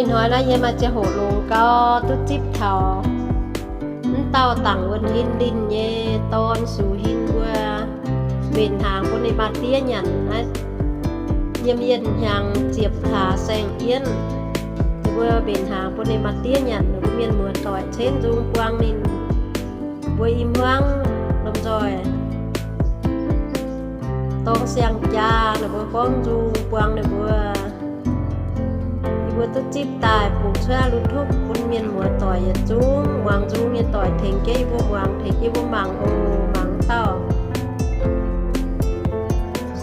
Ih hnoi naaiv yie maaih ziangh hoc longx gau duqv zipv taux mv dauh dangc wuonh Hin Linh nyei dorn Sux Hin mbuo mbenc hnaangx bun ninh maa-diev nyanc naaiv. Yiem yienh hnyangx ziepc hlaax saeng-yietv, ninh mbuo mbenc hnaangx bun ninh maa-diev nyanc, ninh mbuo mienh muoz-doic cenv nzung buang ninh mbuo i hmuangv lomh nzoih dorng siang-jaa, ninh mbuo gorngv nzung buang ninh mbuo. Yie mbuo duqv zipv daaih bungx cuotv YouTube bun mienh muoz-doic yietc zungv muangx nzung, mienh doic tengx jienv yie mbuo muangx, tengx jienv yie mbuo mangc oc. Mangc dauh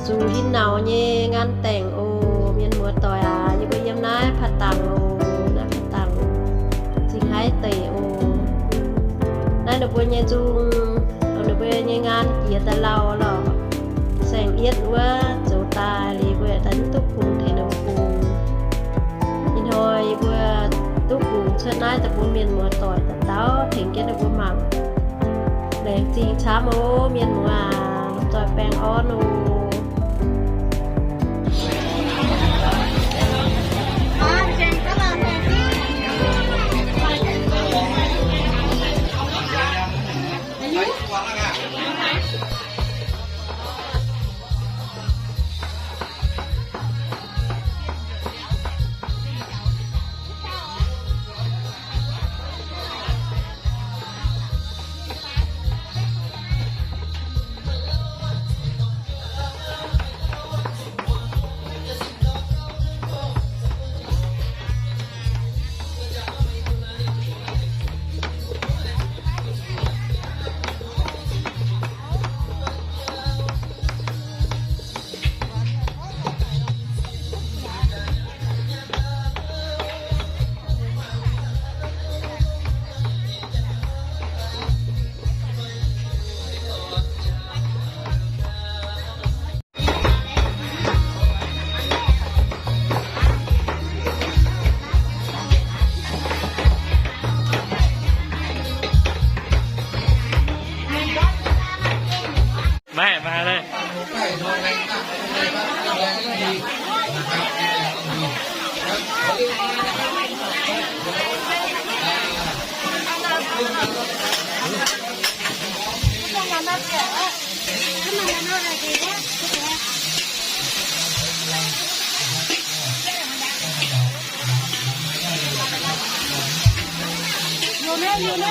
Sux Hin Nauz nyei ngaan daengc oc. Mienh muoz-doic aac, yie mbuo yiem naaiv Padangc oc. Naaiv Padangc zingh haiv deic oc. Naaiv ninh mbuo nyei nzung, ninh mbuo nyei ngaan jiex daaih lauh lorqc. Saeng-yietv wuov zoux daaih liuz, mbuo daaih mv duqv bungx tengx ninh mbuo bungx. Ih hnoi yie mbuo duqv bungx cuotv naaiv daaih bun mienh muoz-doic dauh dauh tengx jienv ninh mbuo mangc. Laengz zingh camv oc mienh muoz aac, lomh nzoih baengh orn oc. Maiv maaih leiz. Yiem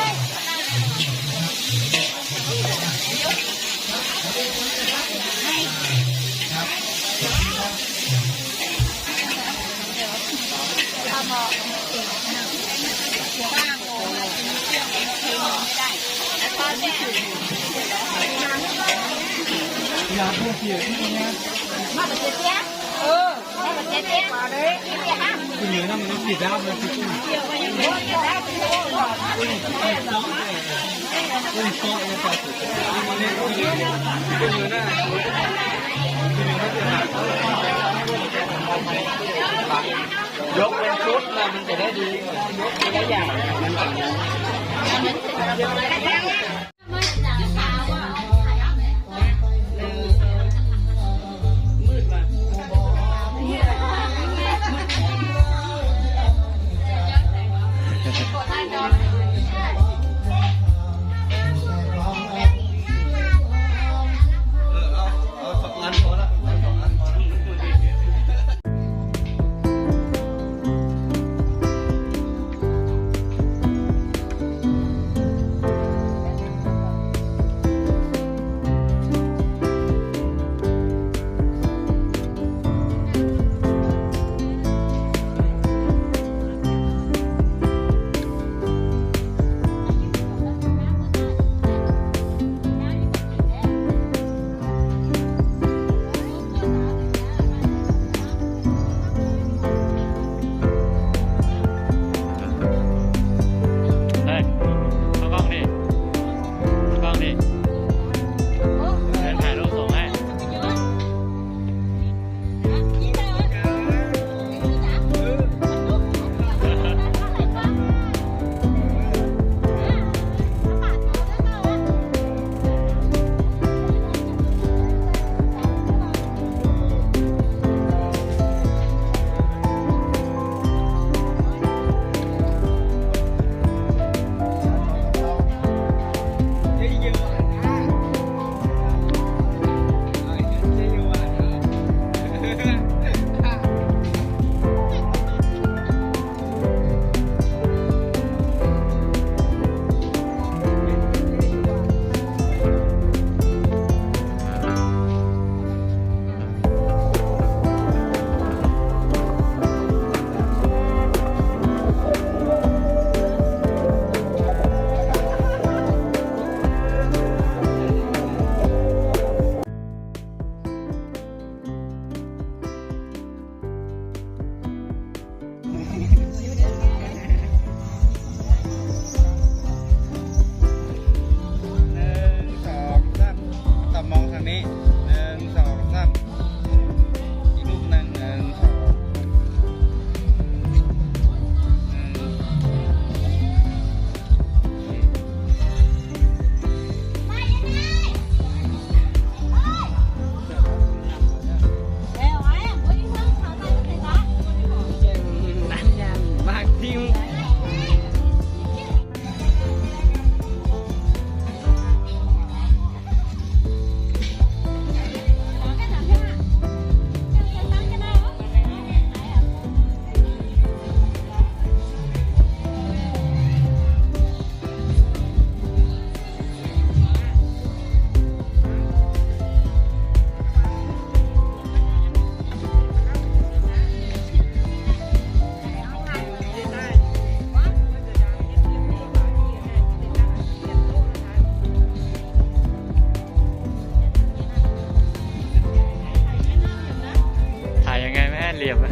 Liemh.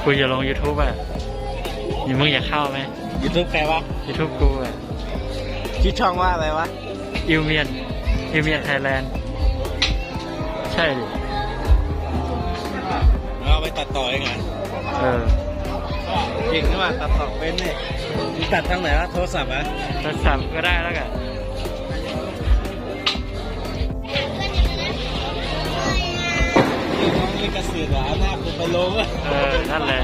Kuv yaac longx YouTube aqv. Ninh mbuo yaac kauv maiv? YouTube ใครวะ? YouTube กู อ่ะ ชื่อช่องว่าอะไรวะ? อิวเมียน อิวเมียน ไทยแลนด์ ใช่ดิ เอาไปตัดต่อเองเหรอ? เออ เก่งนี่หว่า ตัดต่อเป็นนี่ มึงตัดทางไหนวะ โทรศัพท์เหรอ? โทรศัพท์ก็ได้แล้วกัน ลิขสิทธิ์เหรอ เอาหน้ากูไปลง เออ นั่นแหละ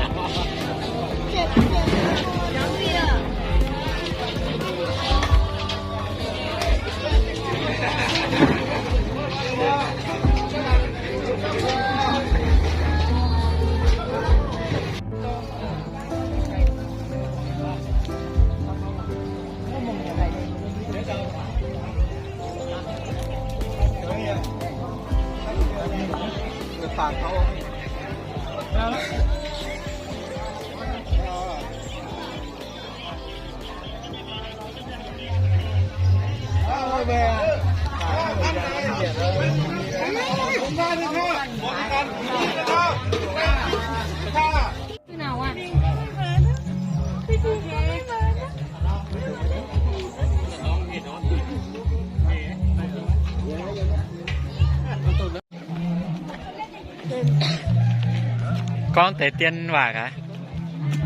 Gorngv deix dien waac aqv?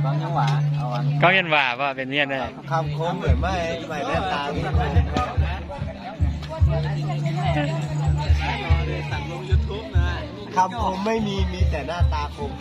Gorngv mienh waac, mienh waac mv baac benx mienh. Căm không, ไม่มี มีแต่หน้าตาคม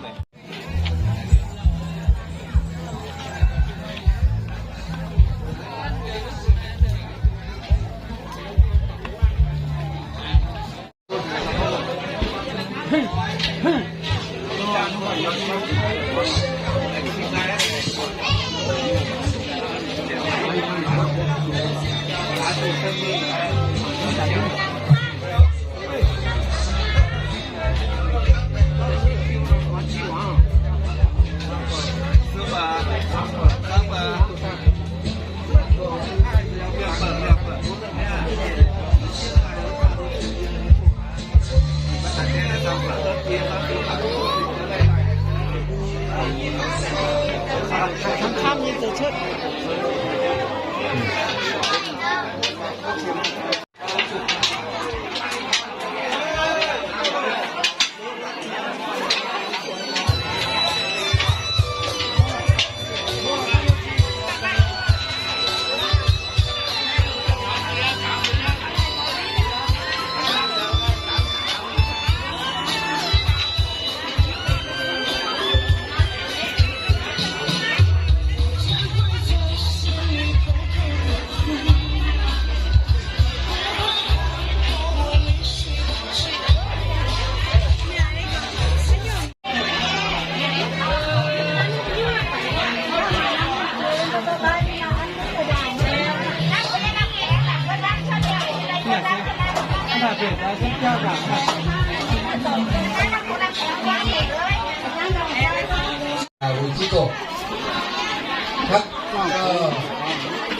ครับ ก็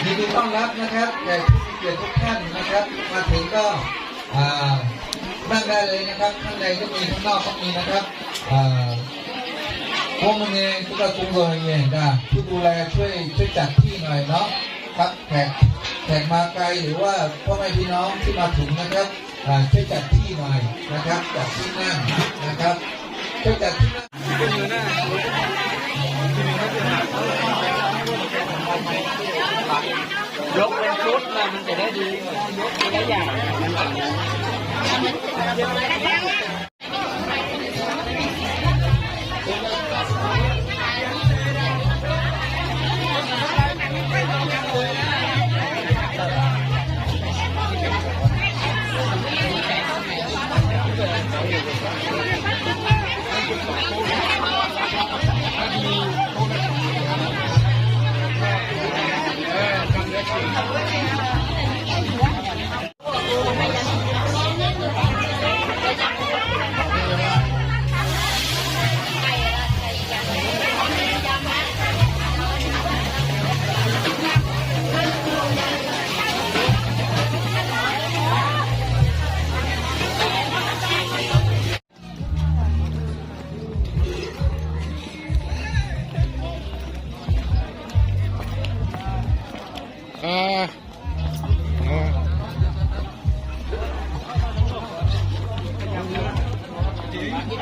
ยินดีต้อนรับนะครับ แขกผู้มีเกียรติทุกท่านนะครับ มาถึงก็ อ่า นั่งได้เลยนะครับ ข้างในก็มี ข้างนอกก็มีนะครับ อ่า พวกมึงเองก็ต้องช่วยเนี่ยนะ ผู้ดูแลช่วย ช่วยจัดที่หน่อยเนาะ ครับ แขก แขกมาไกลหรือว่าพ่อแม่พี่น้องที่มาถึงนะครับ อ่า ช่วยจัดที่หน่อยนะครับ จัดที่นั่งนะครับ ช่วยจัดที่นั่ง ยกเป็นชุดนะ มันจะได้ดี ยกทีละอย่าง มันจะได้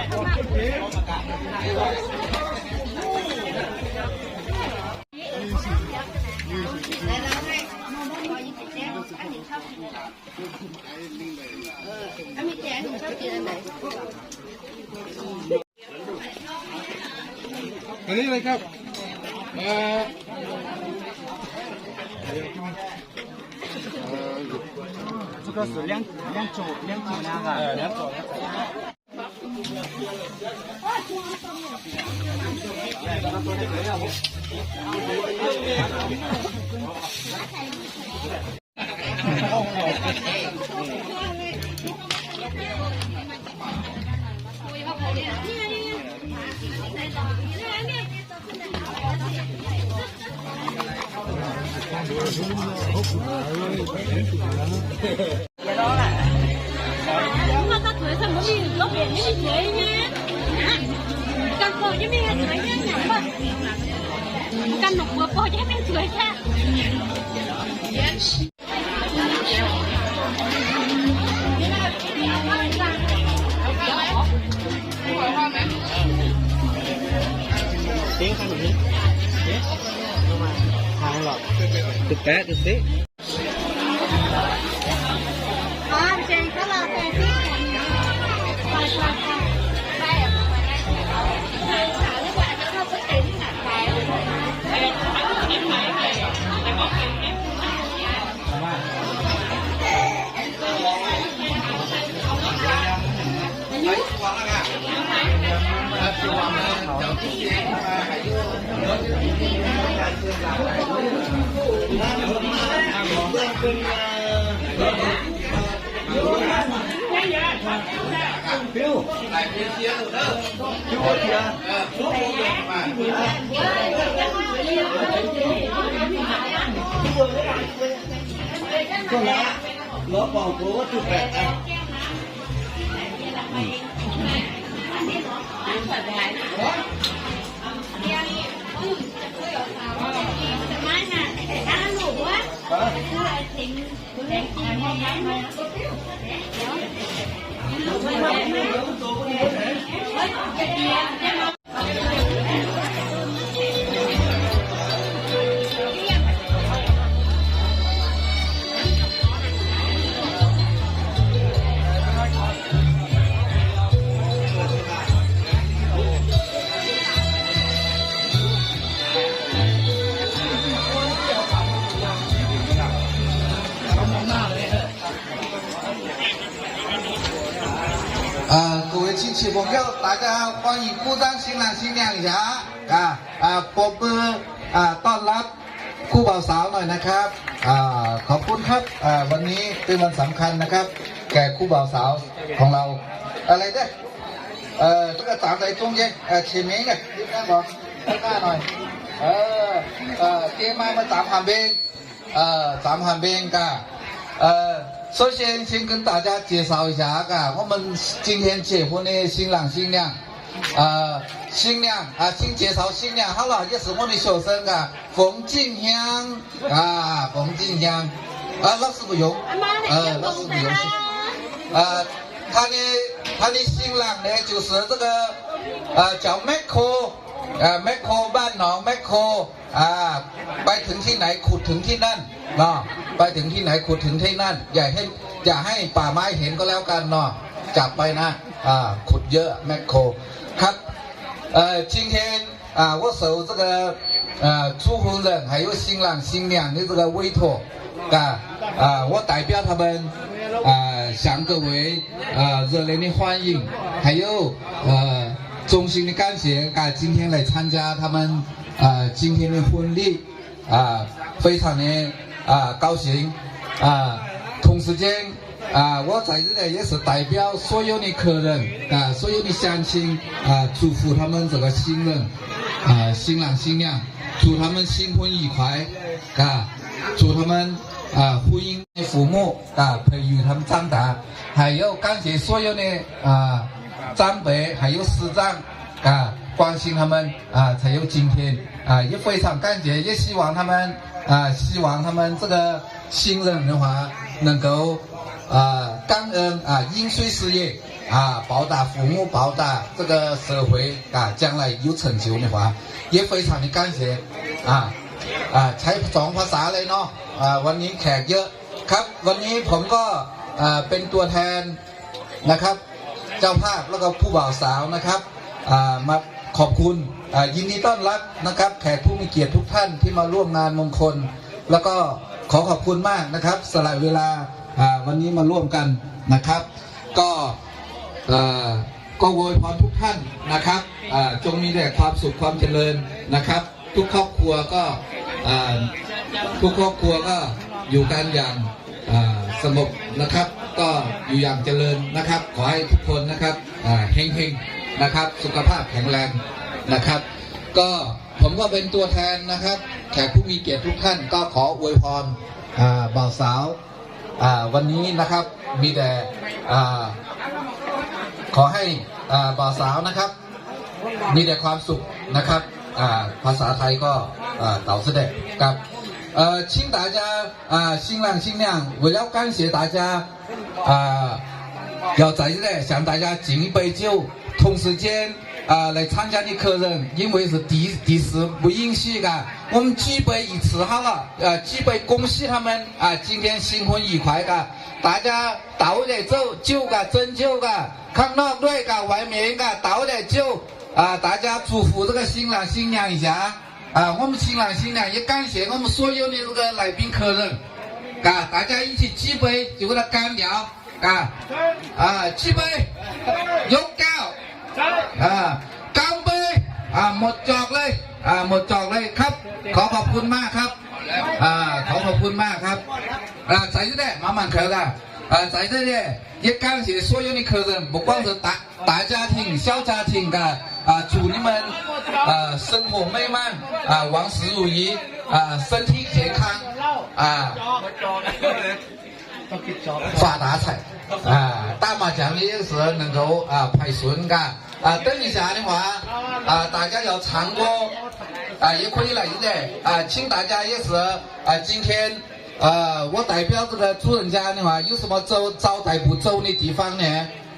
อันนี้เลยครับ เอ่อ 这个是两，两组，两组那个。呃，两组，两组。 啊，各位亲戚朋友，大家欢迎鼓掌，新郎新娘一下啊！啊，ปรบมือ อ่า ต้อนรับคู่บ่าวสาวหน่อยนะครับ อ่า ขอบคุณครับ อ่า วันนี้เป็นวันสำคัญนะครับ แก่คู่บ่าวสาวของเรา อะไรเนี่ย เอ่อ ตุ๊กตาใส่จงเย็น เอ่อ เชมิงเนี่ย ยืนหน้าหน่อย ยืนหน้าหน่อย เออ เออ เกมมา มาสามหามเบง เอ่อ สามหามเบงกะ เอ่อ 首先先跟大家介绍一下啊，我们今天结婚的新郎新娘，呃，新娘啊，先介绍新娘好了，也是我们学生啊，冯静香啊，冯静香啊，老师不用，呃，老师不用，呃，他的他的新郎呢，就是这个，呃，叫 Michael，呃，Michael บ้านหนอง Michael。 อ่า ไปถึงที่ไหนขุดถึงที่นั่นเนาะ ไปถึงที่ไหนขุดถึงที่นั่น อย่าให้ อย่าให้ป่าไม้เห็นก็แล้วกันเนาะ จับไปนะ อ่า ขุดเยอะแมคโคร ครับ เอ่อ 今天 啊，我受这个 呃 主婚人还有新郎新娘的这个委托 啊，啊，我代表他们 啊，向各位 啊，热烈的欢迎，还有 呃 衷心的感谢 啊，今天来参加他们 啊，今天的婚礼 啊，非常的 啊，高兴 啊。同时间 啊，我在这里也是代表所有的客人 啊，所有的乡亲 啊，祝福他们这个新人 啊，新郎新娘，祝他们新婚愉快 啊，祝他们 啊，婚姻 父母 啊，培育他们长大，还有感谢所有的 啊，长辈，还有师长 啊，关心他们 啊，才有今天 啊，也非常感谢，也希望他们 啊，希望他们这个新人的话能够 啊，感恩 啊，饮水思源啊，保大父母，保大这个社会，啊，将来有成就的话，也非常的感谢。啊，啊，ใช้สองภาษาเลยเนาะ อ่า วันนี้แขกเยอะครับ วันนี้ผมก็ อ่า เป็นตัวแทนนะครับ เจ้าภาพแล้วก็ผู้บ่าวสาวนะครับ อ่า มาขอบคุณ อ่า ยินดีต้อนรับนะครับ แขกผู้มีเกียรติทุกท่านที่มาร่วมงานมงคล แล้วก็ขอขอบคุณมากนะครับ สละเวลา อ่า วันนี้มาร่วมกันนะครับ ก็ เอ่อ ก็อวยพรทุกท่านนะครับ อ่า จงมีแต่ความสุขความเจริญนะครับ ทุกครอบครัวก็ อ่า ทุกครอบครัวก็อยู่กันอย่าง อ่า สงบนะครับ ก็อยู่อย่างเจริญนะครับ ขอให้ทุกคนนะครับ อ่า เฮงๆ นะครับ สุขภาพแข็งแรงนะครับ ก็ผมก็เป็นตัวแทนนะครับ แขกผู้มีเกียรติทุกท่านก็ขออวยพร อ่า บ่าวสาว อ่า วันนี้นะครับ มีแต่ อ่า ขอให้ อ่า บ่าวสาวนะครับ มีแต่ความสุขนะครับ อ่า ภาษาไทยก็ อ่า เต๋าแสดงครับ เอ่อ 请大家 啊，新郎新娘，为了感谢大家，啊，要在这里向大家敬一杯酒，同时间，啊，来参加的客人，因为是第，第一次，不允许嘎，我们举杯一次好了，呃，举杯恭喜他们，啊，今天新婚愉快嘎，大家倒来斟酒嘎，斟酒嘎，ข้างนอกด้วย嘎，外面嘎，倒来酒，啊，大家祝福这个新郎新娘一下。 啊，我们新郎新娘也感谢我们所有的这个来宾客人，嘎，大家一起举杯，就给他干掉，嘎，啊，举杯，ยกแก้ว อ่า 干杯 อ่า หมดจอกเลย อ่า หมดจอกเลยครับ ขอขอบคุณมากครับ อ่า ขอขอบคุณมากครับ อ่า 在这里慢慢喝啦 啊，在这里也感谢所有的客人，不管是大，大家庭、小家庭的，啊，祝你们，啊，生活美满，啊，万事如意，啊，身体健康，啊，发大财，啊，打麻将的也是能够，啊，牌顺嘎，啊，等一下的话，啊，大家要唱歌，啊，也可以来一点，啊，请大家也是，啊，今天 呃，我代表这个主人家的话，有什么招，招待不周的地方呢？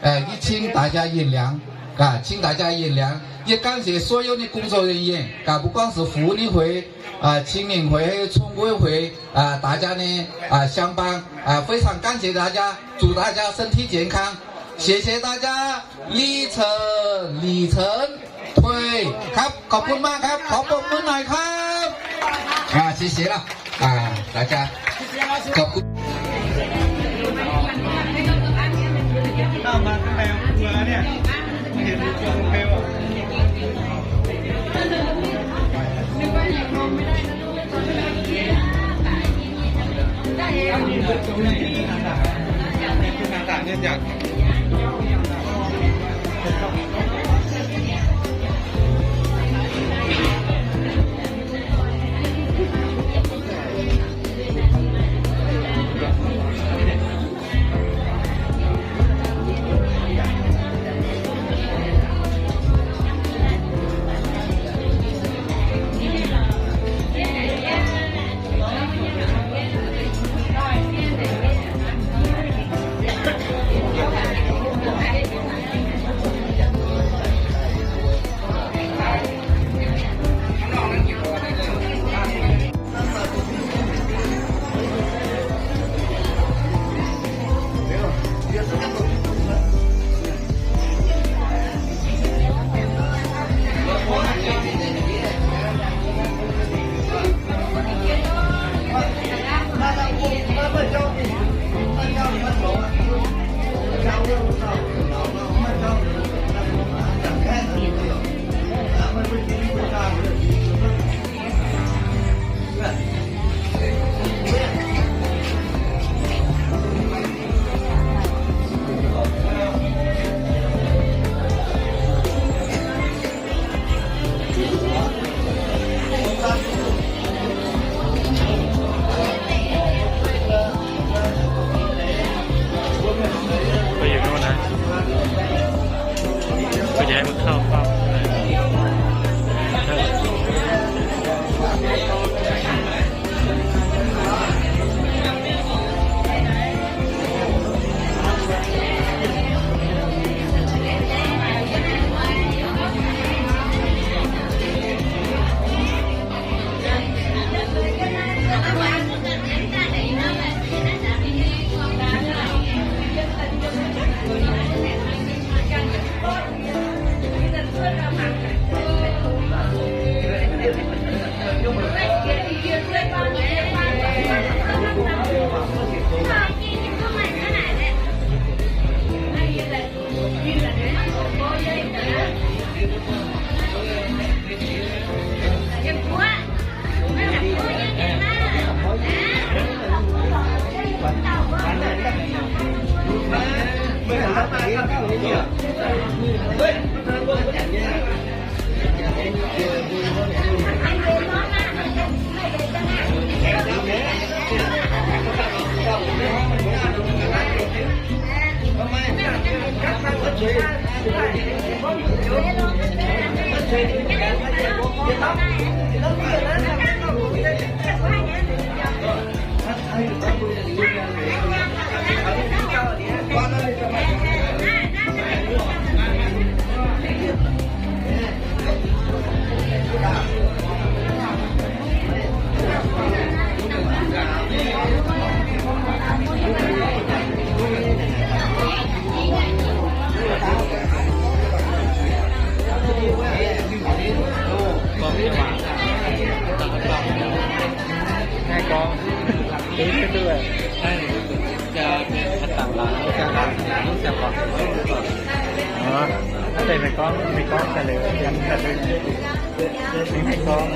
呃，也请大家原谅，啊，请大家原谅，也感谢所有的工作人员，啊，不管是妇女会，啊，青年会，还有村委会，啊，大家呢，啊，相帮，啊，非常感谢大家，祝大家身体健康，谢谢大家。 หลีเฉิน หลีเฉิน ถ้วย ครับ ขอบคุณมากครับ ขอปรบมือหน่อยครับ อ่า 谢谢了 อ่า 大家 ขอบคุณ เข้ามาข้างในครัวเนี่ย เห็นครัวเปลวอ่ะ ไปอยู่โน่นนะ ก็อย่าให้มันเข้าเป้า Hai con. Đúng cái tức là hai. Đó. Có thể mày có, mày có tài liệu, mày có tài liệu. Mày có.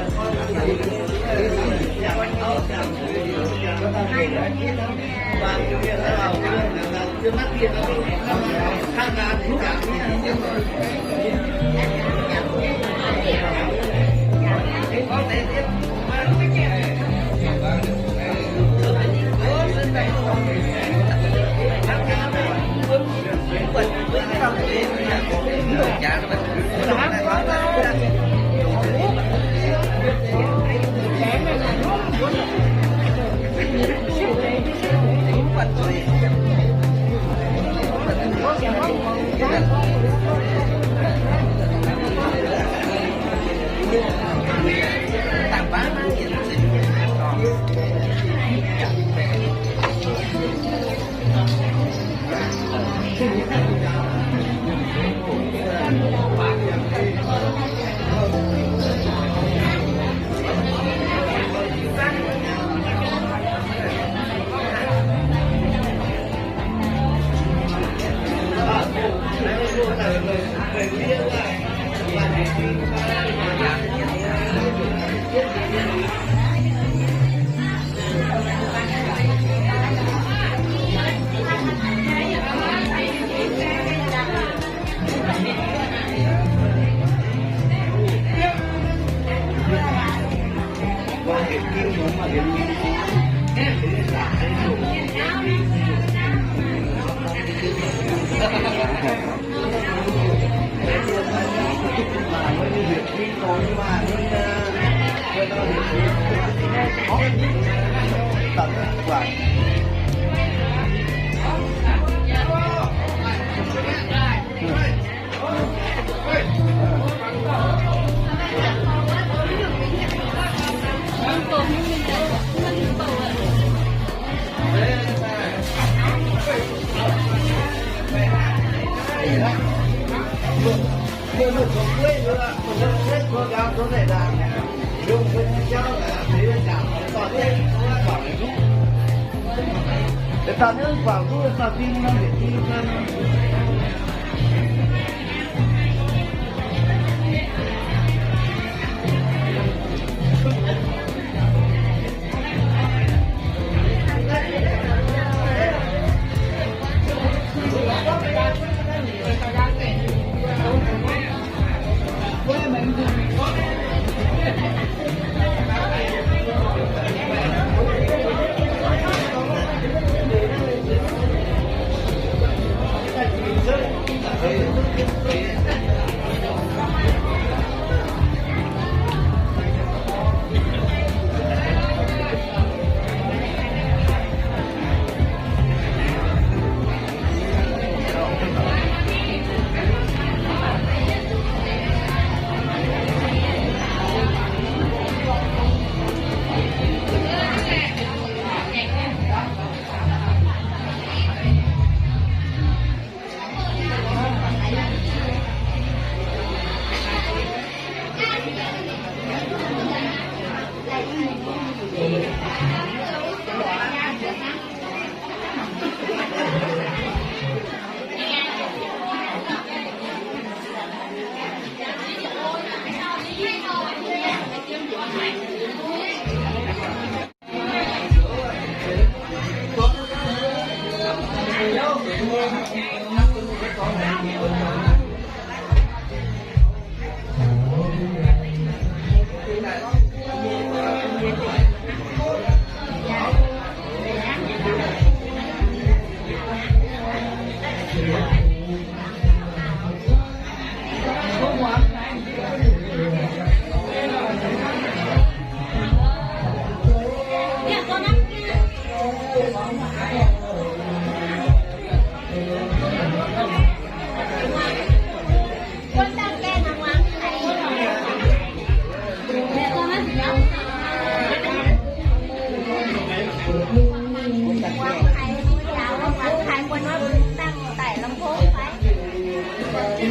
Se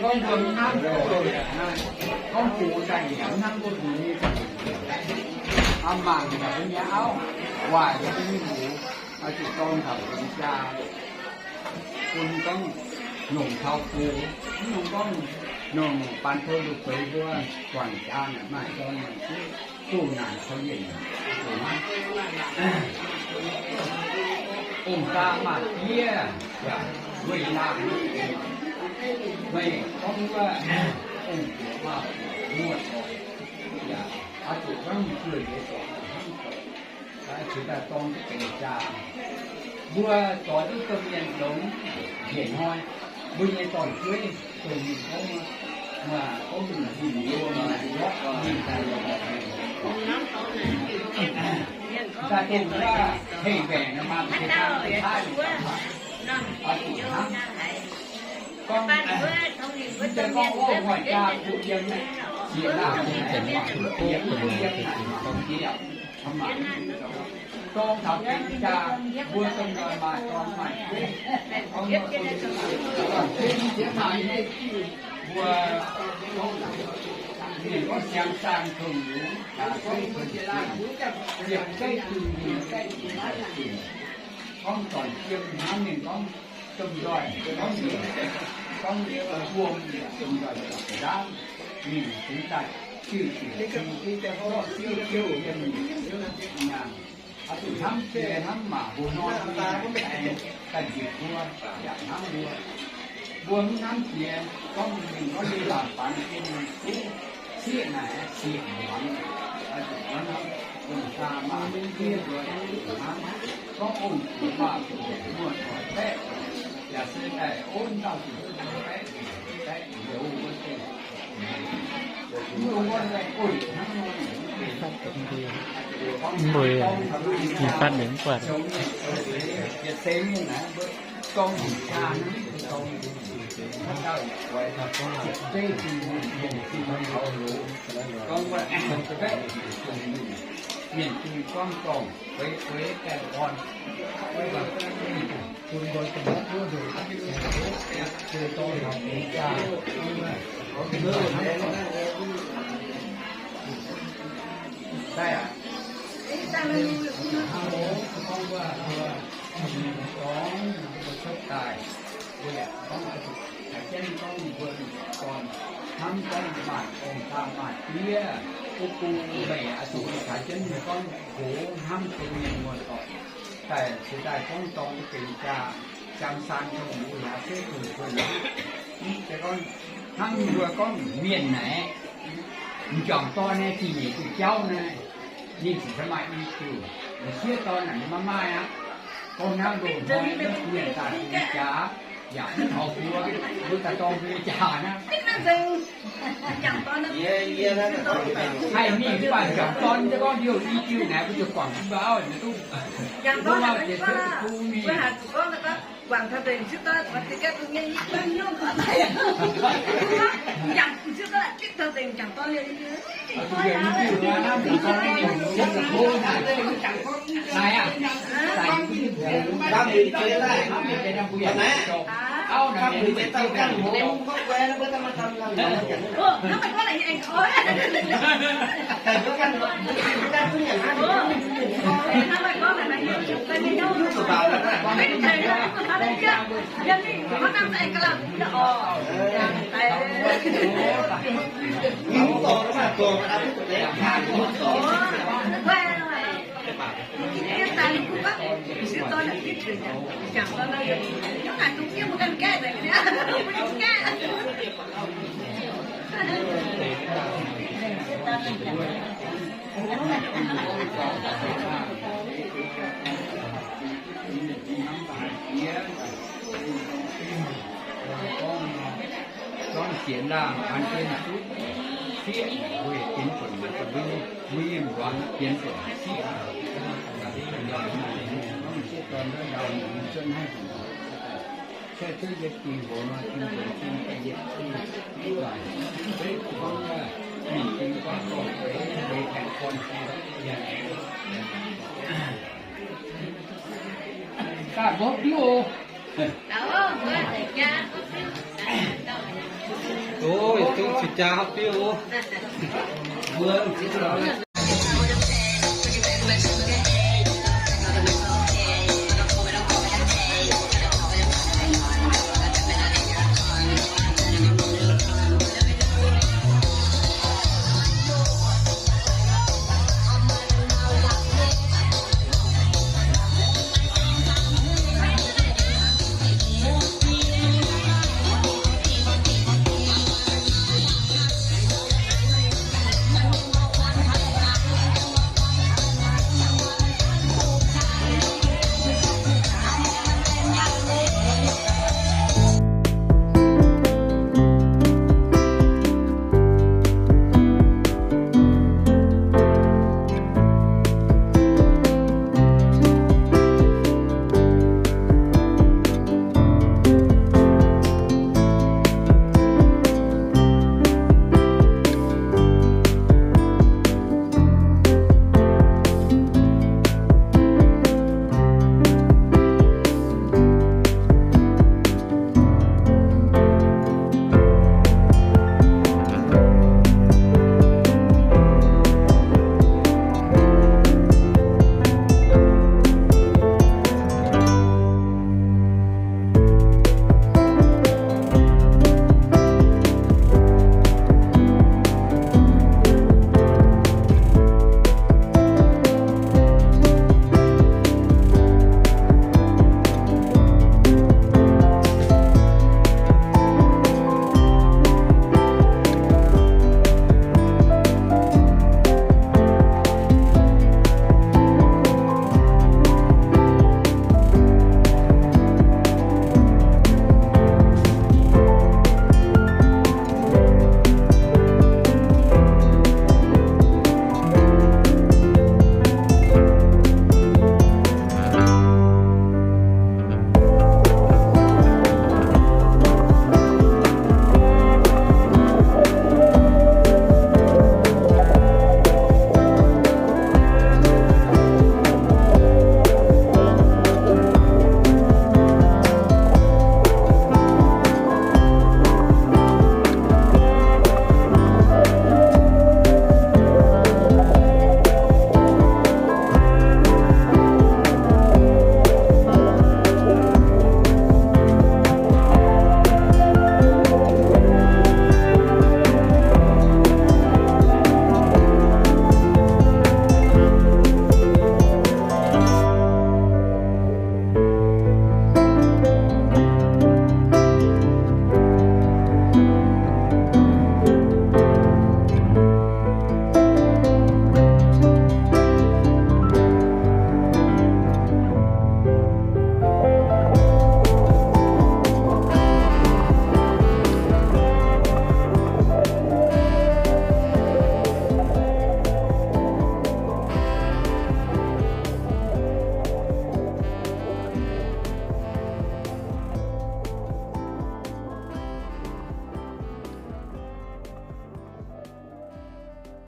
gorngv mbuo mv hnamv, gorngv gox daaih yaac mv hnamv mbuo nyei, aa, mangc yaac mbuo nyei auv, waaic yaac mbuo nyei mbuox, oix zuqc dorng taux benx jaa, bun gorngv longc taux gox, mv dungx gorngv longc baan tou lungh feix mbuo guangc jaa naaic maaih dorn maaih fiev. Duqv naanc taux yienc, ong-daa maaz-diev yaac weih laangh. Meih gorngv wuov ong-buoc maaz-buoc muoz-doic yaac oix zuqc hnamv mbuo nyei dorngx hnamv doic, oix zuqc daaih dorng duqv benx jaa. Mbuo zoux duqv domh mienh longx njiec hnoi, mbuo nyei dorn-jueiv dongh ninh gorngv, gorngv ninh mbuo naaic ndortv ninh daaih lorz daaih dongh wuov hei mbaengc nor maah, mv zeiz daaih daaih oix zuqc hnamv. Gorngv, mv zeiz gorngv, ov, muoz-jaa kuh yiem, zieqc laangh, yiem kuh yiem naaic, dorng taux jienv jaa, mbuo domh nzoih maaih dorn maaih jueiv, gorngv mbuo, mbuo, mienh gorngv siang saang kungx lungz, ziepc zeiv kungx lungz, gorngv dorn jiem hnamv ninh gorngv domh nzoih, gorngv, gorngv wuom, domh nzoih nzaangv, ninh cingx daaih diuh diuh, diuh diuh yiem, nyaanh. Oix zuqc hnamv jiex hnamv maac, mbuo nor daaih njiec mbuo yaac hnamv mbuo. Mbuo mv hnamv jiex, gorngv mingh gorngv liuz laangc baanx jienv mingh duqv sieqv naaic, sieqv muangx. Oix zuqc hnamv, ong-daa maaz-diev mbuo yaac zuqc hnamv. Gorngv ong-buoc maaz-buoc muoz-doic baeqv, yaac se daaih onv dauh zuqc baeqv, baeqv hnyouv wuov deix. Mbuo, mbuo, mbuo, mbuo, mbuo, mbuo, mbuo, mienh zunh gorngv dorngc, feix feix gaengh orn. Hnamv gorngv maaih ong-daa maaih-diev, gu gu meih oix zuqc caux jienv gorngv nqox hnamv deix mienh muoz-doic daaih, cingx daaih gorngv dorng duqv benx jaa, jangx saan dongh mbuo yaac se dongh zunh. Se gorngv hnangv mbuo gorngv mienh naaic, m'jangc dorn naaiv zingh nyeic diuh jauv naaiv, ninh ziouc maaih i diuh. M'sieqv dorn naaic ninh maiv maaih aqv. Gorngv hnangv loz-hnoi mienh daaih bun jaax, yaac mv taux mbuo, mbuo daaih dorng mbuo nyei jaax naaiv. Haih mingh mv baac m'jangc dorn se gorngv liouh i diuh naaic, mbuo ziouc guangc jienv mbuo auv naaic duqv. Mbuo maaih jiex cuotv bung mingh. Zorngv sienx laangh an jienv zuqv sieqv weic bienx func, mbuo, mbuo nyei mbuangz bienx func sieqv. Daaih mbuo biuv oc. Oc, duqv cing jaa biuv oc.